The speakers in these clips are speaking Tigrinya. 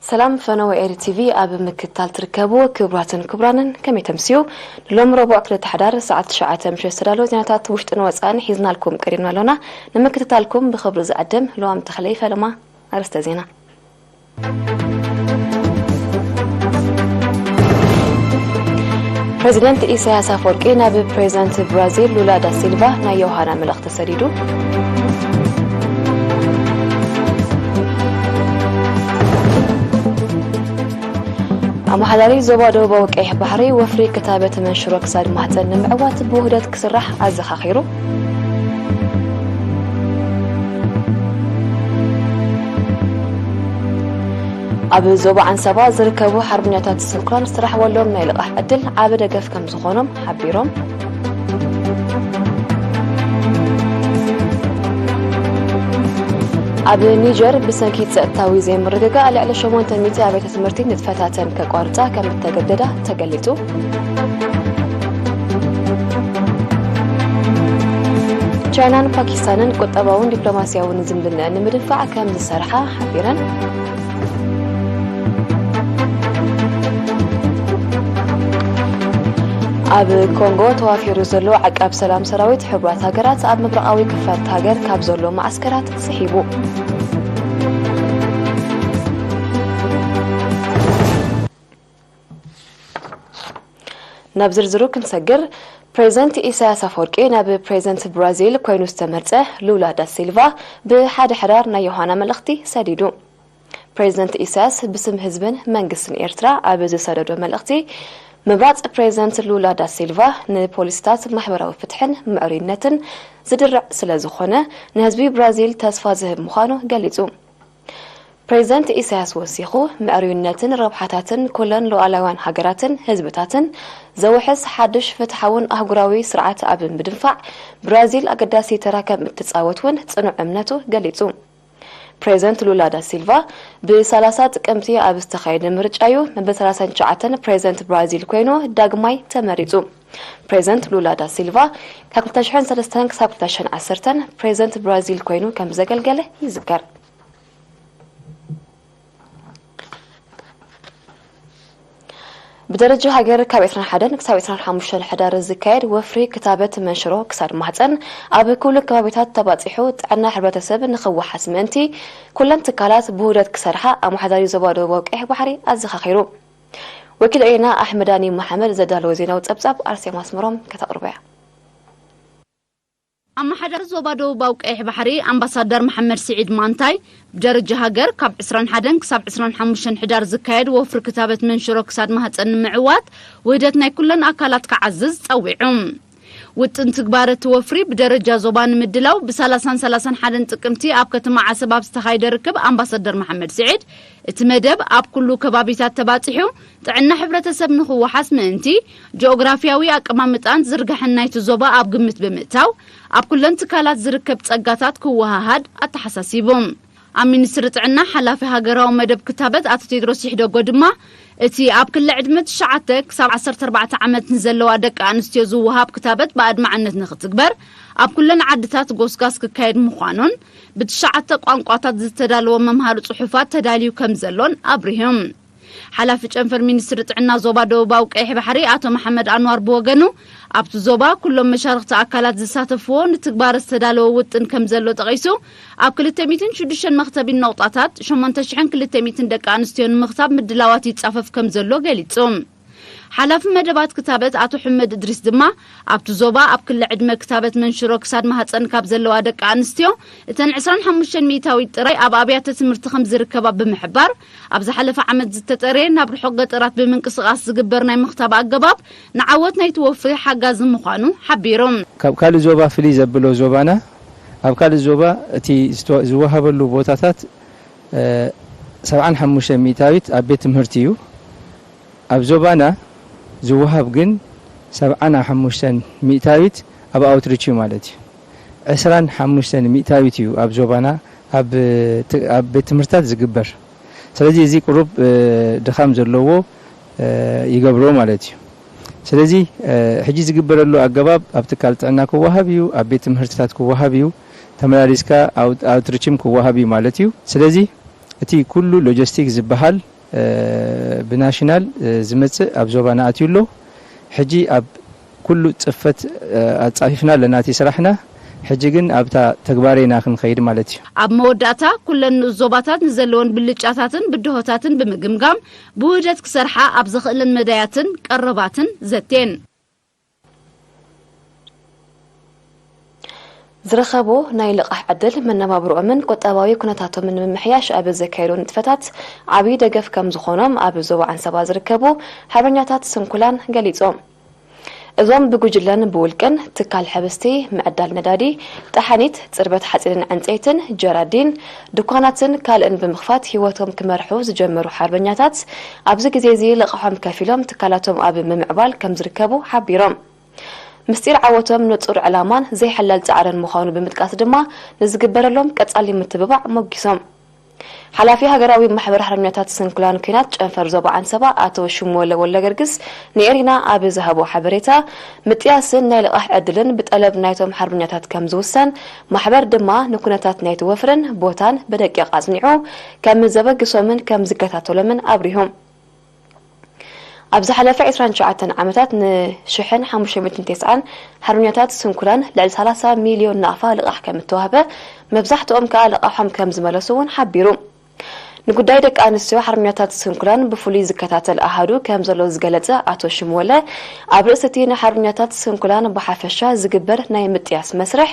ሰላም ፈነወ ኤሪ ቲቪ ኣብ ምክትታል ትርከቡ ክቡራትን ክቡራንን፣ ከመይ ተምስዩ? ንሎም ረቡዕ ክልተ ሕዳር ሰዓት ትሽዓተ ምሸት ዝተዳለወ ዜናታት ውሽጥን ወፃእን ሒዝናልኩም ቀሪብና ኣሎና። ንምክትታልኩም ብኽብሪ ዝዕድም ሉዋም ተኽለይ ፈለማ። ኣርእስተ ዜና። ፕሬዚደንት ኢሳያስ ኣፈወርቂ ናብ ፕሬዚደንት ብራዚል ሉላ ዳ ሲልቫ ናይ ዮሃና መልእኽቲ ሰዲዱ። ኣመሓዳሪ ዞባ ደቡባዊ ቀይሕ ባሕሪ ወፍሪ ክታበት መንሽሮ ክሳድ ማህፀን ንምዕዋት ብውህደት ክስራሕ ኣዘኻኺሩ። ኣብ ዞባ ዓንሰባ ዝርከቡ ሓርበኛታት ስንኩላን ዝተረኽበሎም ናይ ልቓሕ ዕድል ዓቢ ደገፍ ከም ዝኾኖም ሓቢሮም። ኣብ ኒጀር ብሰንኪ ጸጥታዊ ዘይምርግጋእ ልዕሊ ሸሞንተ ሚእቲ ኣብያተ ትምህርቲ ንጥፈታተን ከቋርጻ ከም እተገደዳ ተገሊጹ። ቻይናን ፓኪስታንን ቁጠባውን ዲፕሎማስያውን ዝምድናኣን ንምድንፋዕ ከም ዝሰርሓ ሓቢረን። ኣብ ኮንጎ ተዋፊሩ ዘሎ ዓቃብ ሰላም ሰራዊት ሕቡራት ሃገራት ኣብ ምብራቓዊ ክፋል እታ ሃገር ካብ ዘሎ መዓስከራት ስሒቡ። ናብ ዝርዝሩ ክንሰግር፣ ፕሬዚደንት ኢሳያስ ኣፈወርቂ ናብ ፕሬዚደንት ብራዚል ኮይኑ ዝተመርጸ ሉላ ዳ ሲልቫ ብሓደ ሕዳር ናይ ዮሃና መልእኽቲ ሰዲዱ። ፕሬዚደንት ኢሳያስ ብስም ህዝብን መንግስትን ኤርትራ ኣብ ዝሰደዶ መልእኽቲ፣ ምምራጽ ፕሬዚደንት ሉላ ዳ ሲልቫ ንፖሊሲታት ማሕበራዊ ፍትሕን ምዕሩይነትን ዝድርዕ ስለ ዝኾነ፣ ንህዝቢ ብራዚል ተስፋ ዝህብ ምዃኑ ገሊጹ። ፕሬዚደንት ኢሳያስ ወሲኹ፣ ምዕሩይነትን ረብሓታትን ኩለን ሉዓላውያን ሃገራትን ህዝብታትን ዘውሕስ ሓድሽ ፍትሓውን ኣህጉራዊ ስርዓት ኣብ ምድንፋዕ ብራዚል ኣገዳሲ ተራ ከም እትጻወት እውን ጽኑዕ እምነቱ ገሊጹ። ፕሬዚደንት ሉላ ዳ ሲልቫ ብሰላሳ ጥቅምቲ ኣብ ዝተኻየደ ምርጫ እዩ መበል ሰላሳን ትሽዓተን ፕሬዚደንት ብራዚል ኮይኑ ዳግማይ ተመሪጹ። ፕሬዚደንት ሉላ ዳ ሲልቫ ካብ ክልተ ሽሕን ሰለስተን ክሳብ ክልተ ሽሕን ዓሰርተን ፕሬዚደንት ብራዚል ኮይኑ ከም ዘገልገለ ይዝከር። ብደረጃ ሃገር ካብ ዕስራን ሓደን ክሳብ ዕስራን ሓሙሽተን ሕዳር ዝካየድ ወፍሪ ክታበት መንሽሮ ክሳድ ማህፀን ኣብ ኩሉ ከባቢታት ተባፂሑ ጥዕና ሕብረተሰብ ንኽወሓስ ምእንቲ ኩለን ትካላት ብውህደት ክሰርሓ ኣመሓዳሪ ዞባ ደቡባዊ ቀይሕ ባሕሪ ኣዘኻኺሩ። ወኪል ኤና ኣሕመዳኒ መሓመድ ዘዳለወ ዜናዊ ጸብጻብ ኣርሴማ ኣስመሮም ከተቕርቦ እያ። ኣመሓዳሪ ዞባ ደቡባዊ ቀይሕ ባሕሪ ኣምባሳደር መሓመድ ስዒድ ማንታይ፣ ብደረጃ ሃገር ካብ ዕስራን ሓደን ክሳብ ዕስራን ሓሙሽተን ሕዳር ዝካየድ ወፍሪ ክታበት መንሽሮ ክሳድ ማህፀን ንምዕዋት ውህደት ናይ ኩለን ኣካላት ክዓዝዝ ጸዊዑ። ውጥን ትግባረ እቲ ወፍሪ ብደረጃ ዞባ ንምድላው ብሰላሳን ሰላሳን ሓደን ጥቅምቲ ኣብ ከተማ ዓሰብ ኣብ ዝተኻየደ ርክብ ኣምባሳደር መሓመድ ስዒድ፣ እቲ መደብ ኣብ ኩሉ ከባቢታት ተባጺሑ ጥዕና ሕብረተሰብ ንኽወሓስ ምእንቲ፣ ጂኦግራፊያዊ ኣቀማምጣን ዝርጋሐን ናይቲ ዞባ ኣብ ግምት ብምእታው፣ ኣብ ኩለን ትካላት ዝርከብ ጸጋታት ክወሃሃድ ኣተሓሳሲቡ። ኣብ ሚኒስትሪ ጥዕና ሓላፊ ሃገራዊ መደብ ክታበት ኣቶ ቴድሮስ ይሕደጎ ድማ፣ እቲ ኣብ ክሊ ዕድመ ትሽዓተ ክሳብ ዓሰርተ ኣርባዕተ ዓመት ንዘለዋ ደቂ ኣንስትዮ ዝወሃብ ክታበት ብኣድማዕነት ንኽትግበር ኣብ ኩለን ዓድታት ጎስጋስ ክካየድ ምዃኑን ብትሽዓተ ቋንቋታት ዝተዳለወ መምሃሪ ጽሑፋት ተዳልዩ ከም ዘሎን ኣብሪሆም። ሓላፊ ጨንፈር ሚኒስትሪ ጥዕና ዞባ ደቡባዊ ቀይሕ ባሕሪ ኣቶ መሓመድ ኣንዋር ብወገኑ፣ ኣብቲ ዞባ ኩሎም መሻርኽቲ ኣካላት ዝሳተፍዎ ንትግባረ ዝተዳለወ ውጥን ከም ዘሎ ጠቒሱ፣ ኣብ ክልተ ሚእትን ሽዱሽተን መኽተቢ ነቑጣታት ሸሞንተ ሽሕን ክልተ ሚእትን ደቂ ኣንስትዮ ንምኽታብ ምድላዋት ይጻፈፍ ከም ዘሎ ገሊጹ። ሓላፊ መደባት ክታበት ኣቶ ሕመድ እድሪስ ድማ፣ ኣብቲ ዞባ ኣብ ክሊ ዕድመ ክታበት መንሽሮ ክሳድ ማህጸን ካብ ዘለዋ ደቂ ኣንስትዮ እተን ዕስራን ሓሙሽተን ሚእታዊት ጥራይ ኣብ ኣብያተ ትምህርቲ ከም ዝርከባ ብምሕባር፣ ኣብ ዝሓለፈ ዓመት ዝተጠርየ ናብ ርሑቕ ገጠራት ብምንቅስቓስ ዝግበር ናይ ምኽታብ ኣገባብ ንዓወት ናይቲ ወፍሪ ሓጋዚ ምዃኑ ሓቢሮም። ካብ ካልእ ዞባ ፍልይ ዘብሎ ዞባና፣ ኣብ ካልእ ዞባ እቲ ዝተ-፣ ዝወሃበሉ ቦታታት፣ እ፣ ሰብዓን ሓሙሽተን ሚእታዊት ኣብ ቤት ትምህርቲ እዩ። ኣብ ዞባና ዝወሃብ ግን ሰብዓን ሓሙሽተን ሚእታዊት ኣብ ኣውትሪች እዩ ማለት እዩ። ዕስራን ሓሙሽተን ሚእታዊት እዩ ኣብ ዞባና ኣብ ት-፣ ኣብ ቤት ትምህርትታት ዝግበር። ስለዚ እዚ ቁሩብ፣ እ፣ ድኻም ዘለዎ፣ እ፣ ይገብሮ ማለት እዩ። ስለዚ፣ እ፣ ሕጂ ዝግበረሉ ኣገባብ ኣብ ትካል ጥዕና ክወሃብ እዩ፣ ኣብ ቤት ትምህርትታት ክወሃብ እዩ፣ ተመላሊስካ ኣውት-፣ ኣውትሪችም ክወሃብ እዩ ማለት እዩ። ስለዚ እቲ ኩሉ ሎጂስቲክ ዝበሃል ብናሽናል ዝመጽእ ኣብ ዞባና ኣትዩ ኣሎ። ሕጂ ኣብ ኩሉ ጽፈት ኣጻፊፍና ኣለና እቲ ስራሕና። ሕጂ ግን ኣብታ ተግባር ኢና ክንኸይድ ማለት እዩ። ኣብ መወዳእታ ኩለን ንኡስ ዞባታት ንዘለወን ብልጫታትን ብድሆታትን ብምግምጋም ብውህደት ክሰርሓ ኣብ ዘኽእለን መዳያትን ቀረባትን ዘትየን። ዝረኸቦ ናይ ልቓሕ ዕድል መነባብሮኦምን ቁጠባዊ ኩነታቶምን ንምምሕያሽ ኣብ ዘካየዶ ንጥፈታት ዓብዪ ደገፍ ከም ዝኾኖም ኣብ ዞባ ዓንሰባ ዝርከቡ ሓርበኛታት ስንኩላን ገሊጾም። እዞም ብጉጅለን ብውልቅን ትካል ሕብስቲ፣ ምዕዳል ነዳዲ፣ ጠሓኒት፣ ጽርበት ሓጺንን ዕንጸይትን፣ ጀራዲን፣ ድኳናትን ካልእን ብምኽፋት ህይወቶም ክመርሑ ዝጀመሩ ሓርበኛታት ኣብዚ ግዜ እዚ ልቓሖም ከፊሎም ትካላቶም ኣብ ምምዕባል ከም ዝርከቡ ሓቢሮም። ምስጢር ዓወቶም ንጹር ዕላማን ዘይሕለል ጻዕርን ምዃኑ ብምጥቃስ ድማ ንዝግበረሎም ቀጻሊ ምትብባዕ ሞጊሶም። ሓላፊ ሃገራዊ ማሕበር ሓርበኛታት ስንኩላን ኲናት ጨንፈር ዞባ ዓንሰባ ኣቶ ሽሙወለ ወልደገርግስ ንኤሪና ኣብ ዝሃቦ ሓበሬታ፣ ምጥያስን ናይ ልቓሕ ዕድልን ብጠለብ ናይቶም ሓርበኛታት ከም ዝውሰን፣ ማሕበር ድማ ንኩነታት ናይቲ ወፍርን ቦታን ብደቂቕ ኣጽኒዑ ከም ዘበግሶምን ከም ዝከታተሎምን ኣብሪሁ። ኣብ ዝሓለፈ ዕስራን ትሽዓተን ዓመታት ንሽሕን ሓሙሽተ ሚእትን ተስዓን ሓርበኛታት ስንኩላን ልዕሊ ሰላሳ ሚልዮን ናቕፋ ልቓሕ ከም እተዋህበ፣ መብዛሕትኦም ከኣ ልቓሖም ከም ዝመለሱ እውን ሓቢሩ። ንጉዳይ ደቂ ኣንስትዮ ሓርበኛታት ስንኩላን ብፍሉይ ዝከታተል ኣሃዱ ከም ዘሎ ዝገለጸ ኣቶ ሽሙወለ፣ ኣብ ርእሲ እቲ ንሓርበኛታት ስንኩላን ብሓፈሻ ዝግበር ናይ ምጥያስ መስርሕ፣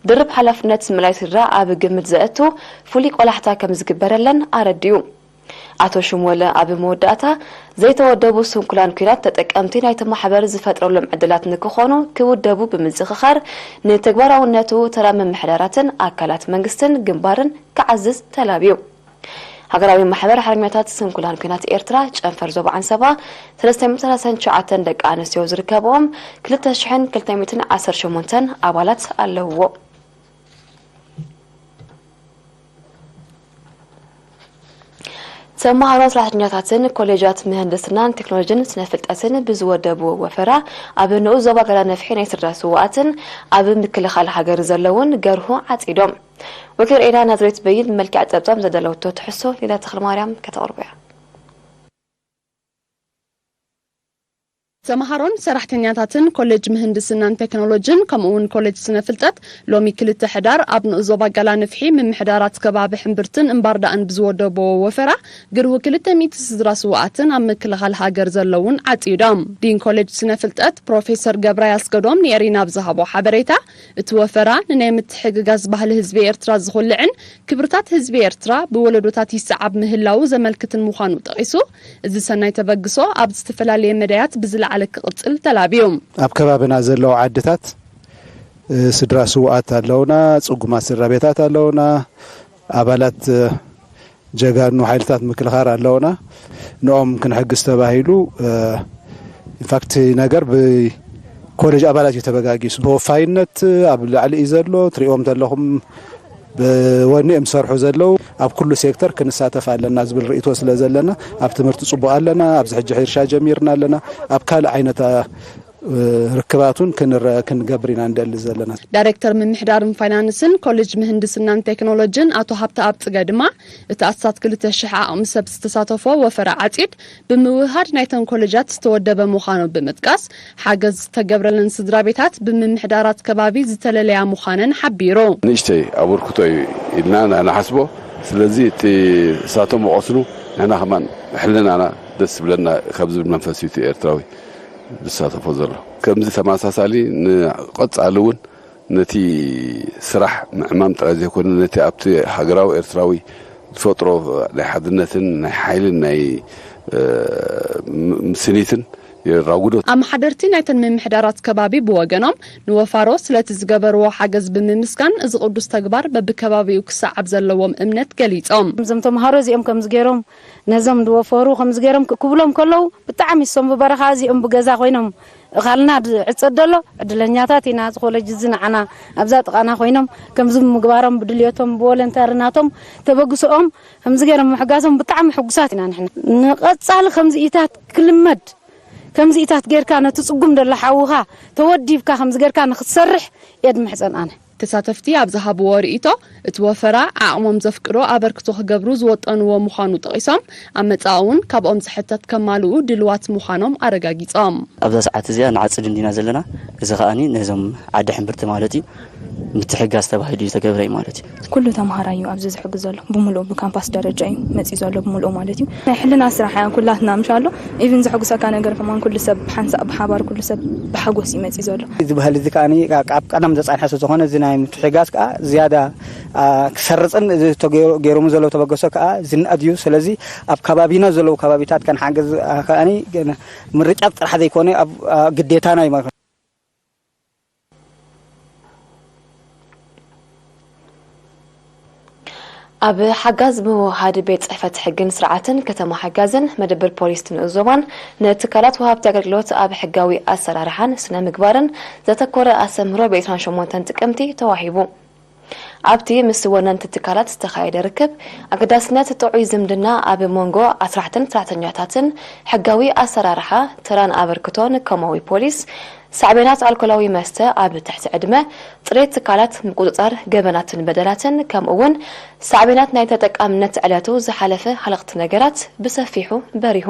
ድርብ ሓላፍነት ምልኣይ ስድራ ኣብ ግምት ዘእቱ ፍሉይ ቆላሕታ ከም ዝግበረለን ኣረዲኡ። ኣቶ ሽሙወለ ኣብ መወዳእታ፣ ዘይተወደቡ ስንኩላን ኲናት ተጠቀምቲ ናይቲ ማሕበር ዝፈጥረሎም ዕድላት ንክኾኑ ክውደቡ ብምዝኽኻር፣ ንተግባራውነቱ ተራ ምምሕዳራትን ኣካላት መንግስትን ግንባርን ክዓዝዝ ተላብዩ። ሃገራዊ ማሕበር ሓርበኛታት ስንኩላን ኲናት ኤርትራ ጨንፈር ዞባ ዓንሰባ ሰለስተ ሚእትን ሰላሳን ትሽዓተን ደቂ ኣንስትዮ ዝርከብኦም ክልተ ሽሕን ክልተ ሚእትን ዓሰርተ ሸሞንተን ኣባላት ኣለውዎ። ተመሃሮ ሰራሕተኛታትን ኮሌጃት ምህንድስናን ቴክኖሎጂን ስነ ፍልጠትን ብዝወደብዎ ወፈራ ኣብ ንኡስ ዞባ ገላ ነፍሒ ናይ ስድራ ስውኣትን ኣብ ምክልኻል ሃገር ዘለውን ገርሁ ዓጺዶም። ወኪል ሬድዮና ናዝሬት በይን ብመልክዕ ጸብጻብ ዘዳለወቶ ትሕዝቶ ሊዳ ተኽለማርያም ከተቕርቦ እያ። ተምሃሮን ሰራሕተኛታትን ኮሌጅ ምህንድስናን ቴክኖሎጂን ከምኡ እውን ኮሌጅ ስነ ፍልጠት ሎሚ ክልተ ሕዳር ኣብ ንኡስ ዞባ ገላ ነፍሒ ምምሕዳራት ከባቢ ሕምብርትን እምባርዳእን ብዝወደብዎ ወፈራ ግርሁ ክልተ ሚእቲ ስድራ ስውኣትን ኣብ ምክልኻል ሃገር ዘለውን ዓጺዶም። ዲን ኮሌጅ ስነ ፍልጠት ፕሮፌሰር ገብራይ ኣስገዶም ንኤሪና ብዝሃቦ ሓበሬታ፣ እቲ ወፈራ ንናይ ምትሕግጋዝ ባህሊ ህዝቢ ኤርትራ ዝኹልዕን ክብርታት ህዝቢ ኤርትራ ብወለዶታት ይሰዓብ ምህላዉ ዘመልክትን ምዃኑ ጠቒሱ፣ እዚ ሰናይ ተበግሶ ኣብ ዝተፈላለየ መዳያት ብዝለዓለ ክቕጽል ተላብዩ። ኣብ ከባብና ዘለዉ ዓድታት፣ እ፣ ስድራ ስውኣት ኣለዉና፣ ጽጉማት ስድራ ቤታት ኣለዉና፣ ኣባላት፣ እ፣ ጀጋኑ ሓይልታት ምክልኻል ኣለውና። ንኦም ክንሕግዝ ተባሂሉ፣ እ፣ ኢንፋክት ነገር ብኮሌጅ ኣባላት እዩ ተበጋጊሱ። ተወፋይነት ኣብ ላዕሊ እዩ ዘሎ። ትሪእዎም ዘለኹም ብወኒ እዮም ዝሰርሑ ዘለዉ። ኣብ ኩሉ ሴክተር ክንሳተፍ ኣለና ዝብል ርእይቶ ስለ ዘለና፣ ኣብ ትምህርቲ ጽቡቕ ኣለና። ኣብዚ ሕጂ ሕርሻ ጀሚርና ኣለና። ኣብ ካልእ ዓይነት፣ እ፣ ርክባት እውን ክንረ-፣ ክንገብር ኢና ንደሊ ዘለና። ዳይሬክተር ምምሕዳርን ፋይናንስን ኮሌጅ ምህንድስናን ቴክኖሎጂን ኣቶ ሃብተኣብ ጽገ ድማ፣ እቲ ኣስታት ክልተ ሽሕ ዓቕሚ ሰብ ዝተሳተፎ ወፈራ ዓጺድ ብምውህሃድ ናይተን ኮሌጃት ዝተወደበ ምዃኑ ብምጥቃስ፣ ሓገዝ ዝተገብረለን ስድራ ቤታት ብምምሕዳራት ከባቢ ዝተለለያ ምዃነን ሓቢሩ። ንእሽተይ ኣበርክቶ እዩ ኢልና ንሕና ንሓስቦ። ስለዚ እቲ እሳቶም መቐስኑ ንሕና ከማን ሕልናና ደስ ዝብለና ካብ ዝብል መንፈስ እዩ እቲ ኤርትራዊ ዝሳተፎ ዘሎ። ከምዚ ተመሳሳሊ ንቐጻሊ እውን ነቲ ስራሕ ምዕማም ጥራይ ዘይኮነ፣ ነቲ ኣብቲ ሃገራዊ ኤርትራዊ ዝፈጥሮ ናይ ሓድነትን ናይ ሓይልን ናይ፣ እ፣ ም-፣ ስኒትን የራጉዶ። ኣመሓደርቲ ናይተን ምምሕዳራት ከባቢ ብወገኖም ንወፋሮ ስለቲ ዝገበርዎ ሓገዝ ብምምስጋን፣ እዚ ቅዱስ ተግባር በብከባቢኡ ክሰዓብ ዘለዎም እምነት ገሊጾም። እዞም ተምሃሮ እዚኦም ከምዚ ገይሮም ነዞም ዝወፈሩ ከምዚ ገይሮም ክ-፣ ክብሎም ከለዉ ብጣዕሚ እሶም ብበረኻ እዚኦም ብገዛ ኮይኖም እኻልና ዝዕጸድ ዘሎ ዕድለኛታት ኢና። እዚ ኮለጅ እዚ ንዓና ኣብዛ ጥቓና ኮይኖም ከምዚ ብምግባሮም ብድልየቶም ብቮለንተርናቶም ተበግስኦም ከምዚ ገይሮም ምሕጋዞም ብጣዕሚ ሕጉሳት ኢና ንሕና። ንቐጻሊ ከምዚኢታት ክልመድ፣ ከምዚኢታት ጌርካ ነቲ ጽጉም ዘሎ ሓውኻ ተወዲብካ ከምዚ ጌርካ ንኽትሰርሕ እየ ዝምሕጸን ኣነ። ተሳተፍቲ ኣብ ዝሃብዎ ርእይቶ፣ እቲ ወፈራ ዓቕሞም ዘፍቅዶ ኣበርክቶ ክገብሩ ዝወጠንዎ ምዃኑ ጠቒሶም፣ ኣብ መጻኢ እውን ካብኦም ዝሕተት ከማልኡ ድልዋት ምዃኖም ኣረጋጊጾም። ኣብዛ ሰዓት እዚኣ ንዓጽድ እንዲና ዘለና። እዚ ከኣኒ ነዞም ዓዲ ሕምብርቲ ማለት እዩ፣ ምትሕጋዝ ተባሂሉ እዩ ዝተገብረ እዩ ማለት እዩ። ኩሉ ተምሃራይ እዩ ኣብዚ ዝሕግዝ ዘሎ፣ ብምሉኡ ብካምፓስ ደረጃ እዩ መጺኡ ዘሎ፣ ብምሉኡ ማለት እዩ። ናይ ሕልና ስራሕ እያ ኩላትና ምሻሎ። ኢቭን ዘሐጉሰካ ነገር ከማን ኩሉ ሰብ ሓንሳእ ብሓባር ኩሉ ሰብ ብሓጎስ እዩ መጺኡ ዘሎ። እዚ ባህሊ እዚ ከኣ ካብ ቀደም ዝጸንሐ ስለ ዝኾነ፣ እዚ ናይ ምትሕጋዝ ከኣ ዝያዳ፣ አ፣ ክሰርጽን እዚ ተገይሩ-፣ ገይሮም ዘለዉ ተበገሶ ከኣ ዝንኣድ እዩ። ስለዚ ኣብ ከባቢና ዘለዉ ከባቢታት ከንሓግዝ፣ አ፣ ከኣኒ ግን ምርጫት ጥራሕ ዘይኮነ ኣብ፣ አ፣ ግዴታና እዩ ማለት። ኣብ ሓጋዝ ምውሃድ ቤት ጽሕፈት ሕግን ስርዓትን ከተማ ሓጋዝን መደበር ፖሊስ ንኡዞባን ንትካላት ወሃብቲ ኣገልግሎት ኣብ ሕጋዊ ኣሰራርሓን ስነ ምግባርን ዘተኮረ ኣስተምህሮ ብ ዒስራን ሸሞንተን ጥቅምቲ ተዋሂቡ። ኣብቲ ምስ ወነንቲ ትካላት ዝተኻየደ ርክብ፣ ኣገዳስነት ጥዑይ ዝምድና ኣብ መንጎ ኣስራሕትን ሰራሕተኛታትን፣ ሕጋዊ ኣሰራርሓ፣ ተራን ኣበርክቶን ኮማዊ ፖሊስ፣ ሳዕቤናት ኣልኮላዊ መስተ ኣብ ትሕቲ ዕድመ፣ ጽሬት ትካላት፣ ምቁጽጻር ገበናትን በደላትን፣ ከምኡ እውን ሳዕቤናት ናይ ተጠቃምነት ዕለቱ ዝሓለፈ ሃለኽቲ ነገራት ብሰፊሑ በሪሁ።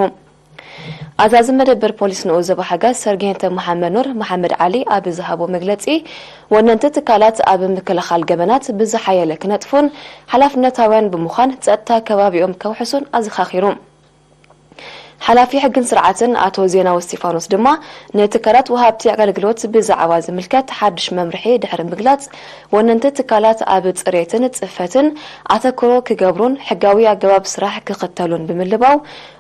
ኣዛዚ መደበር ፖሊስ ንኡስ ዞባ ሓጋዝ ሰርጌንት መሓመድ ኑር መሓመድ ዓሊ ኣብ ዝሃቦ መግለጺ፣ ወነንቲ ትካላት ኣብ ምክልኻል ገበናት ብዝሓየለ ክነጥፉን ሓላፍነታውያን ብምዃን ጸጥታ ከባቢኦም ከውሕሱን ኣዘኻኺሩ። ሓላፊ ሕግን ስርዓትን ኣቶ ዜናዊ እስጢፋኖስ ድማ ንትካላት ወሃብቲ ኣገልግሎት ብዛዕባ ዝምልከት ሓድሽ መምርሒ ድሕሪ ምግላጽ፣ ወነንቲ ትካላት ኣብ ጽሬትን ጽፈትን ኣተክሮ ክገብሩን ሕጋዊ ኣገባብ ስራሕ ክኽተሉን ብምልባው፣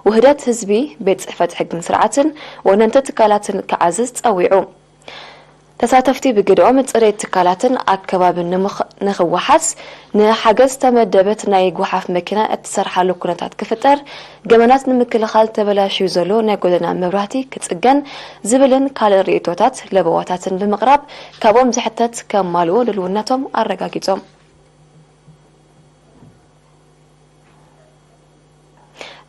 ውህደት ህዝቢ፣ ቤት ጽሕፈት ሕግን ስርዓትን ወነንቲ ትካላትን ክዓዝዝ ጸዊዑ። ተሳተፍቲ ብግደኦም፣ ጽሬት ትካላትን ኣከባብን ንምኽ-፣ ንኽወሓስ፣ ንሓገዝ ዝተመደበት ናይ ጓሓፍ መኪና እትሰርሓሉ ኩነታት ክፍጠር፣ ገበናት ንምክልኻል፣ ተበላሽዩ ዘሎ ናይ ጎደና መብራህቲ ክጽገን ዝብልን ካልእ ርእይቶታት ለበዋታትን ብምቕራብ፣ ካብኦም ዝሕተት ከማልኡ ድልውነቶም ኣረጋጊጾም።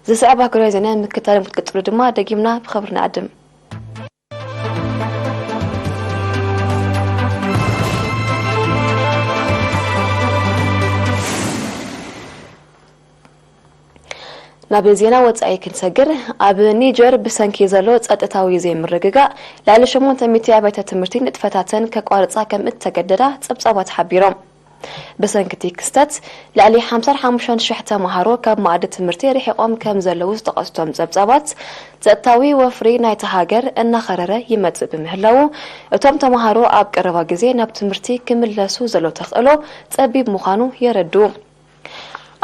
ዝስዕብ ኣህጉራዊ ዜና ምክታል ክትቅጽሉ ድማ ደጊምና ብኽብሪ ንዕድም። ናብ ዜና ወጻኢ ክንሰግር፣ ኣብ ኒጀር ብሰንኪ ዘሎ ጸጥታዊ ዘይምርግጋእ፣ ልዕሊ ሸሞንተ ሚእቲ ኣብያተ ትምህርቲ ንጥፈታተን ከቋርጻ ከም እተገደዳ ጸብጻባት ሓቢሮም። ብሰንኪ እቲ ክስተት፣ ልዕሊ ሓምሳን ሓሙሽተን ሽሕ ተማሃሮ ካብ መኣዲ ትምህርቲ ርሒቖም ከም ዘለዉ ዝጠቐሱ እቶም ጸብጻባት፣ ጸጥታዊ ወፍሪ ናይታ ሃገር እናኸረረ ይመጽእ ብምህላዉ፣ እቶም ተማሃሮ ኣብ ቀረባ ግዜ ናብ ትምህርቲ ክምለሱ ዘሎ ተኽእሎ ጸቢብ ምዃኑ የረድኡ።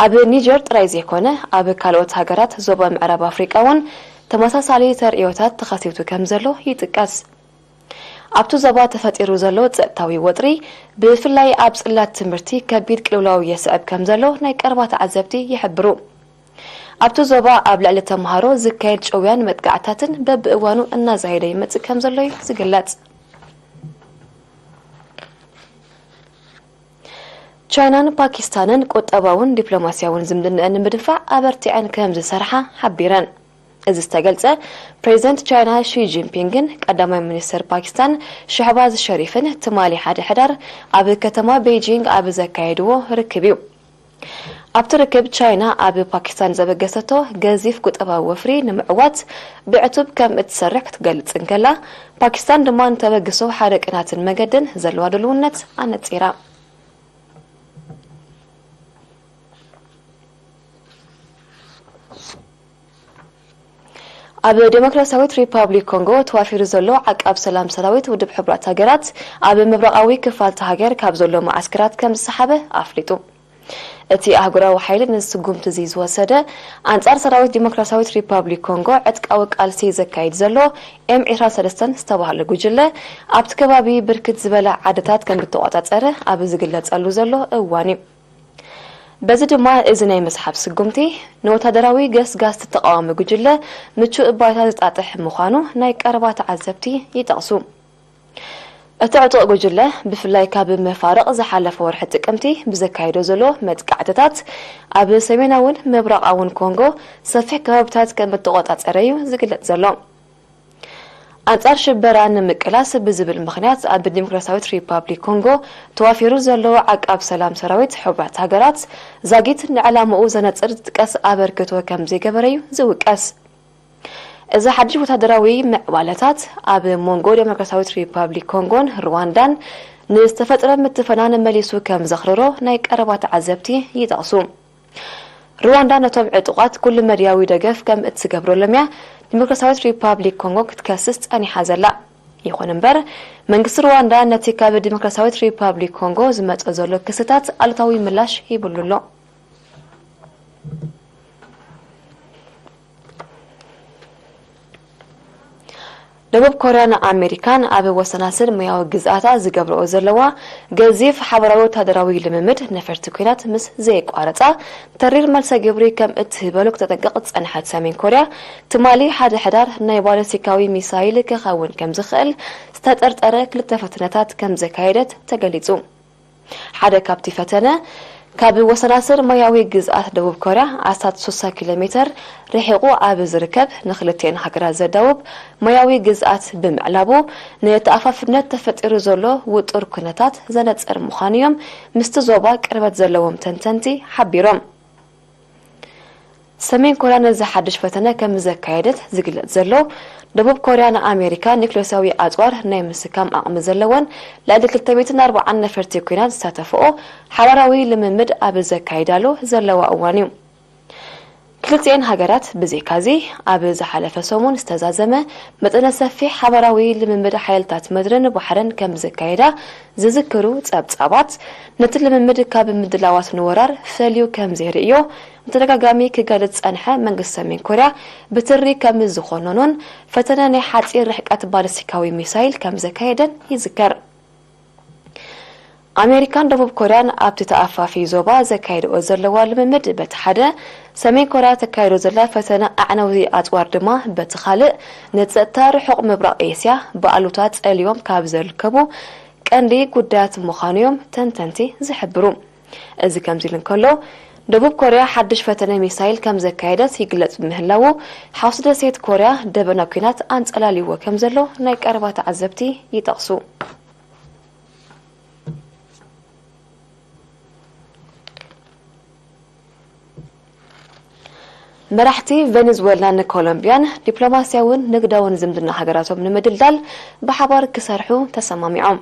ኣብ ኒጀር ጥራይ ዘይኮነ፣ ኣብ ካልኦት ሃገራት ዞባ ምዕራብ ኣፍሪቃ እውን ተመሳሳሊ ተርእዮታት ተኸሲቱ ከም ዘሎ ይጥቀስ። ኣብቲ ዞባ ተፈጢሩ ዘሎ ጸጥታዊ ወጥሪ፣ ብፍላይ ኣብ ጽላት ትምህርቲ ከቢድ ቅልውላው የስዕብ ከም ዘሎ ናይ ቀረባ ተዓዘብቲ ይሕብሩ። ኣብቲ ዞባ ኣብ ልዕሊ ተምሃሮ ዝካየድ ጭውያን መጥቃዕታትን በብእዋኑ እናዛየደ ይመጽእ ከም ዘሎ እዩ ዝግለጽ። ቻይናን ፓኪስታንን ቁጠባውን ዲፕሎማስያውን ዝምድናኣን ንምድንፋዕ ኣበርቲዐን ከም ዝሰርሓ ሓቢረን። እዚ ዝተገልጸ፣ ፕሬዚደንት ቻይና ሺ ጂንፒንግን ቀዳማይ ሚኒስተር ፓኪስታን ሸህባዝ ሸሪፍን ትማሊ ሓደ ሕዳር ኣብ ከተማ ቤይጂንግ ኣብ ዘካየድዎ ርክብ እዩ። ኣብቲ ርክብ፣ ቻይና ኣብ ፓኪስታን ዘበገሰቶ ገዚፍ ቁጠባዊ ወፍሪ ንምዕዋት ብዕቱብ ከም እትሰርሕ ክትገልጽ እንከላ፣ ፓኪስታን ድማ ንተበግሶ ሓደ ቅናትን መገድን ዘለዋ ድልውነት ኣነጺራ። ኣብ ዴሞክራሲያዊት ሪፓብሊክ ኮንጎ ተዋፊሩ ዘሎ ዓቃብ ሰላም ሰራዊት ውድብ ሕቡራት ሃገራት፣ ኣብ ምብራቓዊ ክፋል እታ ሃገር ካብ ዘሎ መዓስከራት ከም ዝሰሓበ ኣፍሊጡ። እቲ ኣህጉራዊ ሓይሊ ነዚ ስጉምቲ እዚ ዝወሰደ፣ ኣንጻር ሰራዊት ዲሞክራሲያዊት ሪፓብሊክ ኮንጎ ዕጥቃዊ ቃልሲ ዘካይድ ዘሎ ኤም ዒስራን ሰለስተን ዝተባህለ ጉጅለ፣ ኣብቲ ከባቢ ብርክት ዝበላ ዓድታት ከም ዝተቖጻጸረ ኣብ ዝግለጸሉ ዘሎ እዋን እዩ። በዚ ድማ፣ እዚ ናይ ምስሓብ ስጉምቲ፣ ንወታደራዊ ገስጋስቲ ተቓዋሚ ጉጅለ ምቹእ ባይታ ዝጣጥሕ ምዃኑ ናይ ቀረባ ተዓዘብቲ ይጠቕሱ። እቲ ዕጡቕ ጉጅለ፣ ብፍላይ ካብ መፋርቕ ዝሓለፈ ወርሒ ጥቅምቲ ብዘካየዶ ዘሎ መጥቃዕትታት፣ ኣብ ሰሜናውን ምብራቓውን ኮንጎ ሰፊሕ ከባቢታት ከም እተቖጻጸረ እዩ ዝግለጽ ዘሎ። ኣንጻር ሽበራ ንምቅላስ ብዝብል ምኽንያት ኣብ ዲሞክራሲያዊት ሪፓብሊክ ኮንጎ ተዋፊሩ ዘሎ ዓቃብ ሰላም ሰራዊት ሕቡራት ሃገራት ዛጊት ንዕላምኡ ዘነጽር ዝጥቀስ ኣበርክቶ ከም ዘይገበረ እዩ ዝውቀስ። እዚ ሓድሽ ወታደራዊ ምዕባለታት ኣብ መንጎ ዴሞክራሲያዊት ሪፓብሊክ ኮንጎን ሩዋንዳን ንዝተፈጥረ ምትፍናን መሊሱ ከም ዘኽረሮ ናይ ቀረባ ተዓዘብቲ ይጠቕሱ። ሩዋንዳ ነቶም ዕጡቓት ኩሉ መድያዊ ደገፍ ከም እትገብረሎም እያ ዲሞክራሲያዊት ሪፓብሊክ ኮንጎ ክትከስስ ጸኒሓ ዘላ። ይኹን እምበር መንግስቲ ሩዋንዳ ነቲ ካብ ዲሞክራሲያዊት ሪፓብሊክ ኮንጎ ዝመጸ ዘሎ ክስታት ኣሉታዊ ምላሽ ሂብሉ ኣሎ። ደቡብ ኮርያን ኣሜሪካን ኣብ ወሰናስን ማያዊ ግዝኣታ ዝገብርኦ ዘለዋ ገዚፍ ሓበራዊ ወታደራዊ ልምምድ ነፈርቲ ኲናት ምስ ዘየቋረጻ ተሪር መልሰ ግብሪ ከም እትህበሉ ክተጠንቅቕ ዝጸንሐት ሰሜን ኮርያ ትማሊ ሓደ ሕዳር ናይ ባለስቲካዊ ሚሳይል ክኸውን ከም ዝኽእል ዝተጠርጠረ ክልተ ፈተነታት ከም ዘካየደት ተገሊጹ። ሓደ ካብቲ ፈተነ ካብ ወሰናስን ማያዊ ግዝኣት ደቡብ ኮርያ ኣስታት ስሳ ኪሎ ሜተር ርሒቑ ኣብ ዝርከብ ንክልቲኤን ሃገራት ዘዳውብ ማያዊ ግዝኣት ብምዕላቡ ንተኣፋፍነት ተፈጢሩ ዘሎ ውጡር ኩነታት ዘነጽር ምዃኑ እዮም ምስቲ ዞባ ቅርበት ዘለዎም ተንተንቲ ሓቢሮም። ሰሜን ኮርያ ነዚ ሓድሽ ፈተነ ከም ዘካየደት ዝግለጽ ዘሎ ደቡብ ኮርያ ንኣሜሪካ ኒክሌሳዊ ኣጽዋር ናይ ምስካም ዓቕሚ ዘለወን ልዕሊ ክልተ ሚእትን ኣርባዓን ነፈርቲ ኲናት ዝሳተፍኦ ሓባራዊ ልምምድ ኣብ ዘካይዳሉ ዘለዋ እዋን እዩ። ክልቲኤን ሃገራት ብዘይካዚ ኣብ ዝሓለፈ ሰሙን ዝተዛዘመ መጠነ ሰፊሕ ሓባራዊ ልምምድ ሓይልታት ምድርን ባሕርን ከም ዘካየዳ ዝዝክሩ ጸብጻባት፣ ነቲ ልምምድ ካብ ምድላዋት ንወራር ፈልዩ ከም ዘይርእዮ ብተደጋጋሚ ክገልጽ ዝጸንሐ መንግስቲ ሰሜን ኮርያ ብትሪ ከም ዝኾነኖን ፈተነ ናይ ሓጺር ርሕቀት ባለስቲካዊ ሚሳይል ከም ዘካየደን ይዝከር። ኣሜሪካን ደቡብ ኮርያን ኣብቲ ተኣፋፊ ዞባ ዘካየድኦ ዘለዋ ልምምድ በቲ ሓደ፣ ሰሜን ኮርያ ተካይዶ ዘላ ፈተነ ኣዕናዊ ኣጽዋር ድማ በቲ ካልእ፣ ንጸጥታ ርሑቕ ምብራቕ ኤስያ ብኣሉታ ጸልዮም ካብ ዝርከቡ ቀንዲ ጉዳያት ምዃኑ እዮም ተንተንቲ ዝሕብሩ። እዚ ከምዚ ኢሉ እንከሎ፣ ደቡብ ኮርያ ሓድሽ ፈተነ ሚሳይል ከም ዘካየደት ይግለጽ ብምህላዉ፣ ሓውሲ ደሴት ኮርያ ደበና ኲናት ኣንጸላልይዎ ከም ዘሎ ናይ ቀረባ ተዓዘብቲ ይጠቕሱ። መራሕቲ ቬኔዙዌላን ኮሎምቢያን ዲፕሎማስያውን ንግዳውን ዝምድና ሃገራቶም ንምድልዳል ብሓባር ክሰርሑ ተሰማሚዖም።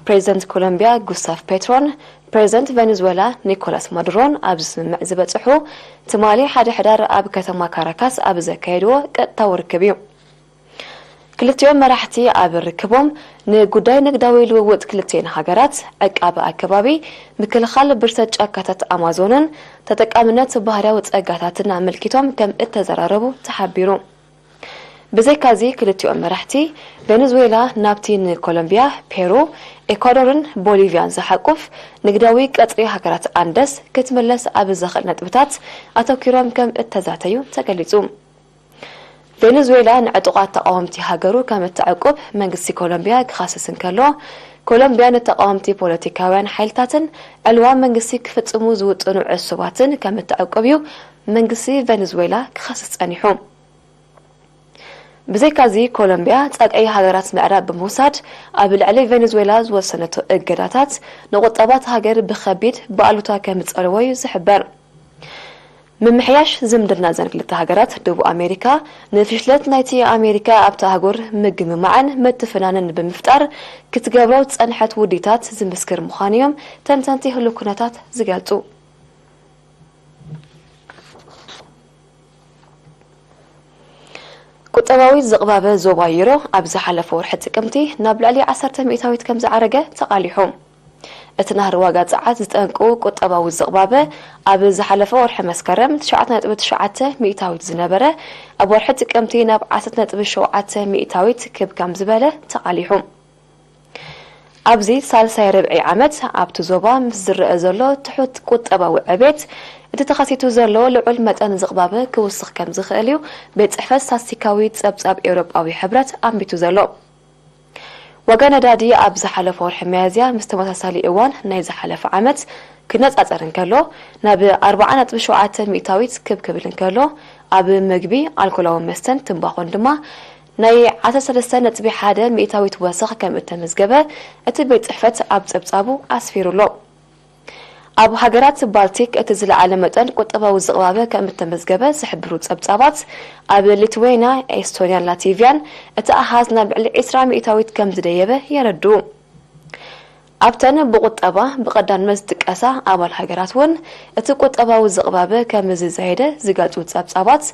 ፕሬዚደንት ኮሎምቢያ ጉስታቭ ፔትሮን ፕሬዚደንት ቬኔዙዌላ ኒኮላስ ማዱሮን ኣብዚ ስምምዕ ዝበጽሑ ትማሊ ሓደ ሕዳር ኣብ ከተማ ካራካስ ኣብ ዘካየድዎ ቀጥታዊ ርክብ እዩ። ክልቲኦም መራሕቲ ኣብ ርክቦም ንጉዳይ ንግዳዊ ልውውጥ ክልቲኤን ሃገራት፣ ዕቃበ ኣከባቢ፣ ምክልኻል ብርሰት ጫካታት ኣማዞንን ተጠቃምነት ባህርያዊ ጸጋታትን ኣመልኪቶም ከም እተዘራረቡ ተሓቢሩ። ብዘይካዚ ክልቲኦም መራሕቲ ቬኔዙዌላ ናብቲ ንኮሎምቢያ፣ ፔሩ፣ ኤኳዶርን ቦሊቪያን ዝሓቁፍ ንግዳዊ ቀጽሪ ሃገራት ኣንደስ ክትምለስ ኣብ ዘኽእል ነጥብታት ኣተኲሮም ከም እተዛተዩ ተገሊጹ። ቬኔዙዌላ ንዕጡቓት ተቓወምቲ ሃገሩ ከም እተዕቁብ መንግስቲ ኮሎምቢያ ክኸስስ እንከሎ፣ ኮሎምቢያ ንተቓወምቲ ፖለቲካውያን ሓይልታትን ዕልዋ መንግስቲ ክፍጽሙ ዝውጥኑ ዕሱባትን ከም እተዕቁብ እዩ መንግስቲ ቬኔዙዌላ ክኸስስ ጸኒሑ። ብዘይካዚ ኮሎምቢያ ጻግዒ ሃገራት ምዕራብ ብምውሳድ ኣብ ልዕሊ ቬኔዙዌላ ዝወሰነቶ እገዳታት ንቁጠባት ሃገር ብኸቢድ ብኣሉታ ከም ዝጸልዎ እዩ ዝሕበር። ምምሕያሽ ዝምድና ዘን ክልተ ሃገራት ደቡብ ኣሜሪካ ንፍሽለት ናይቲ ኣሜሪካ ኣብቲ ኣህጉር ምግምማዕን ምትፍናንን ብምፍጣር ክትገብሮ ዝጸንሐት ውዲታት ዝምስክር ምዃኑ እዮም ተንተንቲ ህሉው ኩነታት ዝገልጹ። ቁጠባዊ ዝቕባበ ዞባ ዩሮ ኣብ ዝሓለፈ ወርሒ ጥቅምቲ ናብ ልዕሊ ዓሰርተ ሚእታዊት ከም ዝዓረገ ተቓሊሑ። እቲ ናህሪ ዋጋ ጸዓት ዝጠንቁ ቁጠባዊ ዝቕባበ ኣብ ዝሓለፈ ወርሒ መስከረም ትሽዓተ ነጥቢ ትሽዓተ ሚእታዊት ዝነበረ ኣብ ወርሒ ጥቅምቲ ናብ ዓሰርተ ነጥቢ ሸውዓተ ሚእታዊት ክብ ከም ዝበለ ተቓሊሑ። ኣብዚ ሳልሳይ ርብዒ ዓመት ኣብቲ ዞባ ምስ ዝረአ ዘሎ ትሑት ቁጠባዊ ዕቤት፣ እቲ ተኸሲቱ ዘሎ ልዑል መጠን ዝቕባበ ክውስኽ ከም ዝኽእል እዩ ቤት ጽሕፈት ስታትስቲካዊ ጸብጻብ ኤውሮጳዊ ሕብረት ኣንቢቱ ዘሎ። ዋጋ ነዳዲ ኣብ ዝሓለፈ ወርሒ ሚያዝያ ምስ ተመሳሳሊ እዋን ናይ ዝሓለፈ ዓመት ክነጻጸር እንከሎ፣ ናብ ኣርብዓ ነጥቢ ሸውዓተ ሚእታዊት ክብ ክብል እንከሎ፣ ኣብ ምግቢ፣ ኣልኮላዊ መስተን ትምባኾን ድማ ናይ ዓሰርተ ሰለስተ ነጥቢ ሓደ ሚእታዊት ወሰኽ ከም እተመዝገበ እቲ ቤት ጽሕፈት ኣብ ጸብጻቡ ኣስፊሩ ኣሎ። ኣብ ሃገራት ባልቲክ እቲ ዝለዓለ መጠን ቁጠባዊ ዝቕባበ ከም እተመዝገበ ዝሕብሩ ጸብጻባት፣ ኣብ ሊትዌንያ፣ ኤስቶንያን ላቲቪያን እቲ ኣሃዝ ናብ ልዕሊ ዕስራ ሚእታዊት ከም ዝደየበ የረድኡ። ኣብተን ብቁጠባ ብቐዳምነት ዝጥቀሳ ኣባል ሃገራት እውን እቲ ቁጠባዊ ዝቕባበ ከም ዝዛየደ ዝገልጹ ጸብጻባት፣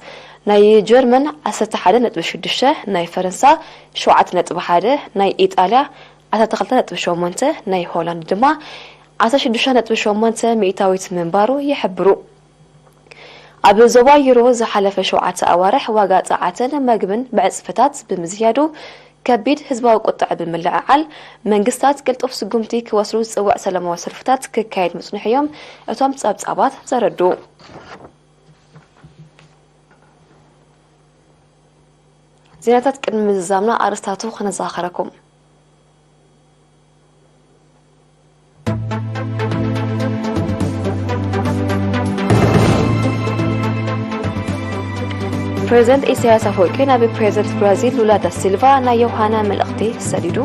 ናይ ጀርመን ዓሰርተ ሓደ ነጥቢ ሽዱሽተ፣ ናይ ፈረንሳ ሸውዓተ ነጥቢ ሓደ፣ ናይ ኢጣልያ ዓሰርተ ክልተ ነጥቢ ሸሞንተ፣ ናይ ሆላንድ ድማ ዓሰርተ ሽዱሽተ ነጥቢ ሸሞንተ ሚእታዊት ምንባሩ ይሕብሩ። ኣብ ዞባ ዩሮ ዝሓለፈ ሸውዓተ ኣዋርሕ ዋጋ ጸዓትን መግብን ብዕጽፍታት ብምዝያዱ፣ ከቢድ ህዝባዊ ቁጥዐ ብምልዕዓል፣ መንግስታት ቅልጡፍ ስጉምቲ ክወስዱ ዝጽውዕ ሰላማዊ ሰልፍታት ክካየድ ምጽንሑ እዮም እቶም ጸብጻባት ዘረድኡ። ዜናታት ቅድሚ ምዝዛምና ኣርእስታቱ ክነዘኻኸረኩም። ፕሬዚደንት ኢሳያስ ኣፈወርቂ ናብ ፕሬዚደንት ብራዚል ሉላ ዳ ሲልቫ ናይ ዮሃና መልእኽቲ ሰዲዱ።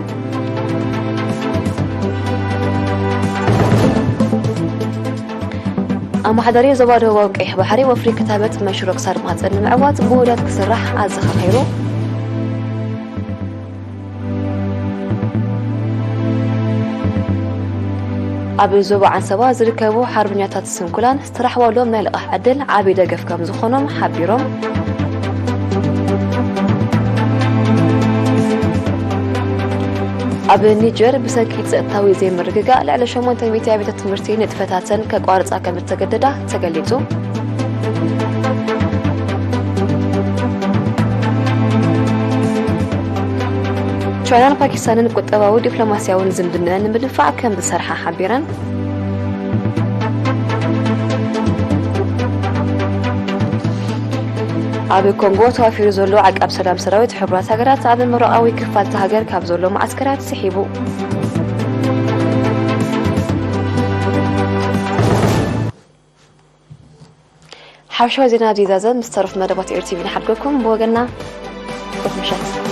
ኣመሓዳሪ ዞባ ደቡባዊ ቀይሕ ባሕሪ ወፍሪ ክታበት መንሽሮ ክሳድ ማህፀን ንምዕዋት ብውህደት ክስራሕ ኣዘኻኺሩ። ኣብ ዞባ ዓንሰባ ዝርከቡ ሓርበኛታት ስንኩላን ዝተረኽበሎም ናይ ልቓሕ ዕድል ዓብዪ ደገፍ ከም ዝኾኖም ሓቢሮም። ኣብ ኒጀር ብሰንኪ ጸጥታዊ ዘይምርግጋእ ልዕሊ ሸሞንተ ሚእቲ ኣብያተ ትምህርቲ ንጥፈታተን ከቋርጻ ከም እተገደዳ ተገሊጹ። ቻይናን ፓኪስታንን ቁጠባዊ ዲፕሎማስያውን ዝምድናን ንምድንፋዕ ከም ዝሰርሓ ሓቢረን። ኣብ ኮንጎ ተዋፊሩ ዘሎ ዓቃብ ሰላም ሰራዊት ሕቡራት ሃገራት ኣብ ምብራቓዊ ክፋል እታ ሃገር ካብ ዘሎ መዓስከራት ስሒቡ። ሓፈሻዊ ዜና ዲዛዘ ምስ ተረፉ መደባት ኤርቲቪ ንሓድገኩም። ብወገንና ጽቡቕ ምሸት።